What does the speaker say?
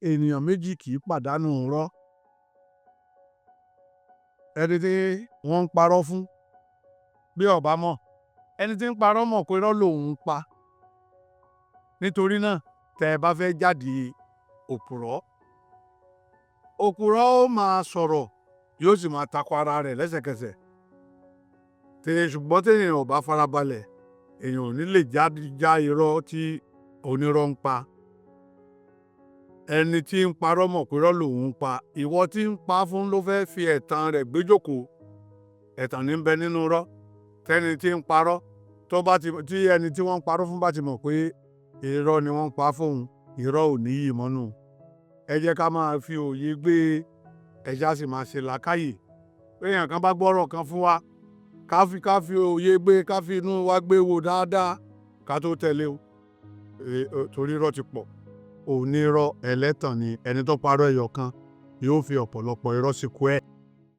Ènìyàn méjì kì í pàdánù irọ́. Ẹni tí wọ́n ń parọ́ fún, bí ó bá mọ̀, ẹni tí ń parọ́ mọ̀ pé irọ́ lòun ń pa. Nítorí náà, tẹ́ ẹ bá fẹ́ jáde òpùrọ́, òpùrọ́ ó máa sọ̀rọ̀, yóò sì máa tako ara rẹ̀ lẹ́sẹ̀kẹsẹ̀. Ṣùgbọ́n téèyàn ò bá farabalẹ̀, èèyàn ò ní lè já irọ́ tí onírọ́ ń pa. Ẹni tí ń parọ́ mọ̀ pé irọ́ lòun ń pa. Ìwọ tí ń pa fún ló fẹ́ fi ẹ̀tàn rẹ̀ gbé jókòó. Ẹ̀tàn ní ń bẹ nínú irọ́. Tẹ́ni tí ń parọ́, tó bá ti, tí ẹni tí wọ́n ń parọ́ fún bá ti mọ̀ pé irọ́ ni wọ́n ń pa fóun, irọ́ ò níyì mọ́ nù. Ẹ jẹ́ ká máa fi òye gbé, ẹ jẹ́ á sì máa ṣe làákàyè. Bí èèyàn kan bá gbọ́rọ̀ kan fún wa, ká fi òye gbé, ká fi inú wa gbé wò dáadáa ká tó tẹ̀lé o. Torí irọ́ ti pọ̀. Onírọ́ ẹlẹ́tàn ni ẹni tó parọ́ ẹyọ kan yóò fi ọ̀pọ̀lọpọ̀ irọ́ síkú ẹ̀.